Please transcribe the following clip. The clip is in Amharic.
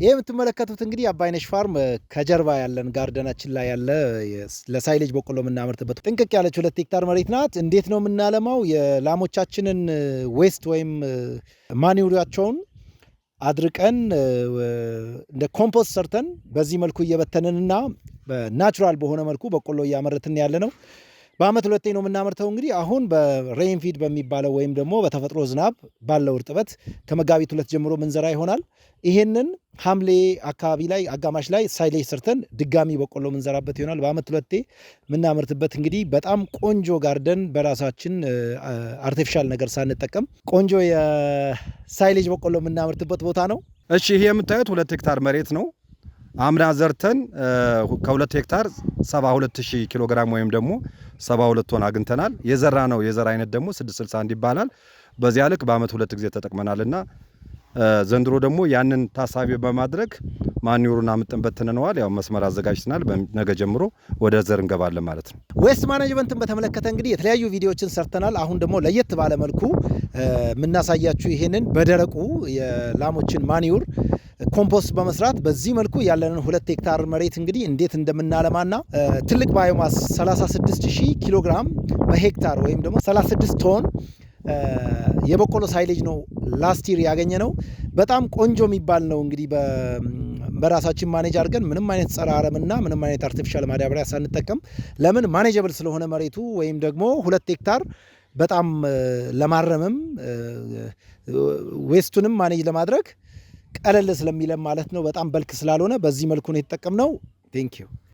ይህ የምትመለከቱት እንግዲህ አባይነሽ ፋርም ከጀርባ ያለን garden ኣችን ላይ ያለ ለ silage በቆሎ የምናመርትበት ጥንቅቅ ያለች 2 ሄክታር መሬት ናት። እንዴት ነው የምናለማው? የላሞቻችንን waste ወይም manure ኣቸውን አድርቀን እንደ ኮምፖስት ሰርተን በዚህ መልኩ እየበተንንና በ natural በሆነ መልኩ በቆሎ እያመረትን ያለ ነው። በአመት ሁለቴ ነው የምናመርተው። እንግዲህ አሁን በ rainfed በሚባለው ወይም ደግሞ በተፈጥሮ ዝናብ ባለው እርጥበት ከመጋቢት 2 ጀምሮ ምንዘራ ይሆናል። ይሄንን ሐምሌ አካባቢ ላይ አጋማሽ ላይ silage ሰርተን ድጋሚ በቆሎ ምንዘራበት ይሆናል። በአመት ሁለቴ የምናመርትበት እንግዲህ በጣም ቆንጆ garden፣ በራሳችን artificial ነገር ሳንጠቀም ቆንጆ የ silage በቆሎ የምናመርትበት ቦታ ነው። እሺ፣ ይሄ የምታዩት 2 ሄክታር መሬት ነው። አምና ዘርተን ከ2 ሄክታር 72000 ኪሎ ግራም ወይም ደግሞ 72 ቶን አግኝተናል። የዘራነው የዘር አይነት ደግሞ 661 ይባላል። በዚያ ልክ በአመት ሁለት ጊዜ ተጠቅመናልና ዘንድሮ ደግሞ ያንን ታሳቢ በማድረግ manure ኡን አምጥተን በትነነዋል። ያው መስመር አዘጋጅተናል። ነገ ጀምሮ ወደ ዘር እንገባለን ማለት ነው። Waste management ን በተመለከተ እንግዲህ የተለያዩ ቪዲዮዎችን ሰርተናል። አሁን ደግሞ ለየት ባለ መልኩ የምናሳያችሁ ይሄንን በደረቁ የላሞችን manure compost በመስራት በዚህ መልኩ ያለንን 2 ሄክታር መሬት እንግዲህ እንዴት እንደምናለማና ትልቅ biomass 36,000 ኪሎ ግራም በሄክታር ወይም ደግሞ 36 ቶን የበቆሎ silage ነው last year ያገኘነው። በጣም ቆንጆ የሚባል ነው። እንግዲህ በራሳችን manage አድርገን ምንም አይነት ጸረ አረምና ምንም አይነት artificial ማዳበሪያ ሳንጠቀም፣ ለምን manageable ስለሆነ መሬቱ ወይም ደግሞ 2 ሄክታር በጣም ለማረምም waste ኡንም manage ለማድረግ ቀለል ስለሚለን ማለት ነው። በጣም bulk ስላልሆነ በዚህ መልኩ ነው የተጠቀምነው። Thank you.